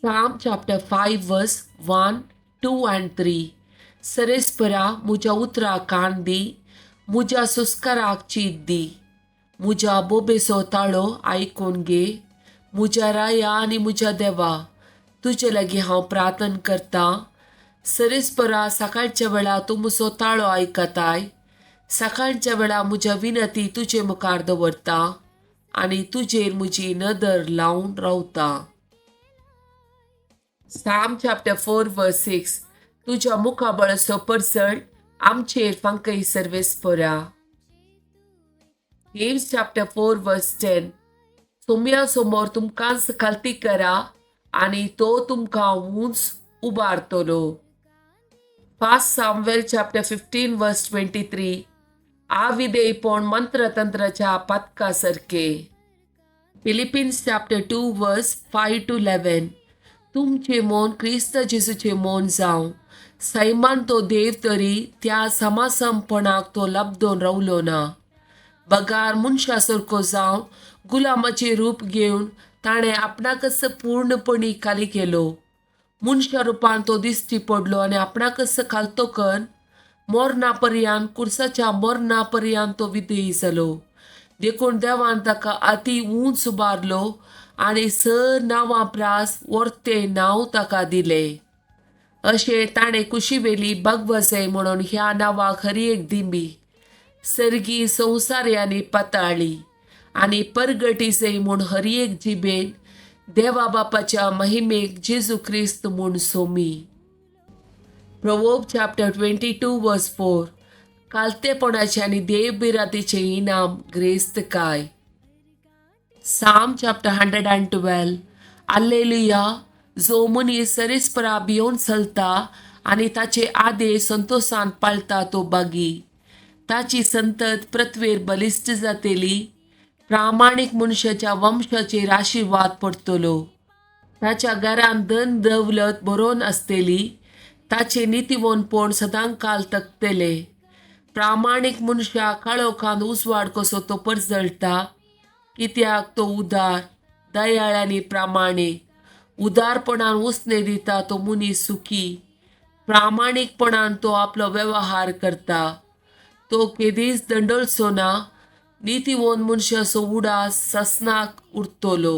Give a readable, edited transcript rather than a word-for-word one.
Psalm chapter 5 verse 1, 2 and 3. सरेस्परा म्हज्या उतराक कान दी, म्हज्या सुस्काराक चीत दी, म्हज्या बोबेचो ताळो आयकून घे. म्हज्या राया आनी म्हज्या देवा, तुजे लागीं हांव प्रार्थन करतां. सरेस्परा सकाळच्या वेळा तूं म्हजो ताळो आयकताय. सकाळच्या वेळा म्हज्या विनती तुजे मुखार दवरता आनी तुजेर म्हजी नदर लावन रावता. Psalm chapter 4 verse 6. तुज्या मुखाबळचो परसळ आमचेर फांकय सर्वेस्परा. James chapter 4 verse 10. सोम्या समोर तुमकांच खालती करा आनी तो तुमकां उंच उबारतलो. 1 Samuel chapter 15 verse 23. आविदेयपण मंत्रतंत्राच्या पातका सारके. Philippians chapter 2 verse 5 to 11. तुमचें मन क्रिस्त जेजूचें मन जावं. सैमान तो देव तरी त्या समासमपणाक तो लब्दोन रावलो ना, बगार मनशा सारको जावन गुलामाचें रूप घेवन ताणें आपणाकच पूर्णपणी खाली केलो. मनशा रुपान तो दिश्टी पडलो आनी आपणाकच खालतो करून मरणा पर्यंत, कुर्साच्या मरणा पर्यंत तो विधेयी जालो. देखून देवान ताका अती उंच उबारलो आनी सर नांवां प्रास वर्तें नांव ताका दिलें. अशें ताणें कुशीवेली भगवजय म्हणून ह्या नांवाक हर एक दिंबी सर्गी संवसारी आनी पाताळी आनी परगटीजय म्हूण हर एक जिबेन देवा बापाच्या महिमेक जेजू क्रिस्त म्हूण सोमी. Proverb chapter 22 verse 4. कालतेपणाचें आनी देवभिरांतीचें इनाम ग्रेस्तकाय. Psalm chapter 112. Alleluia. जो मनीस सरेस्परा भियोन चलता आनी ताचे आदेश संतोशान पाळटा तो बागी. ताची संतत पृथ्वेर बलिश्ट जातली. प्रामाणीक मनशाच्या वंशाचेर आशिर्वाद पडटलो. ताच्या घरांत धन दौलत बरोवन आसतली. ताचे नितीवनपण सदांकाल तकतले. प्रामाणीक मनशाक काळोखान उजवाड कसो तो परजळटा, कित्याक तो उदार, दयाळ आनी प्रामाणीक. उदारपणान उसणे दिता तो मनीस सुखी. प्रामाणीकपणान तो आपलो वेव्हार करता. तो केदीच दंडलचो ना. नितीवंत मनशाचो उडास ससनाक उरतलो.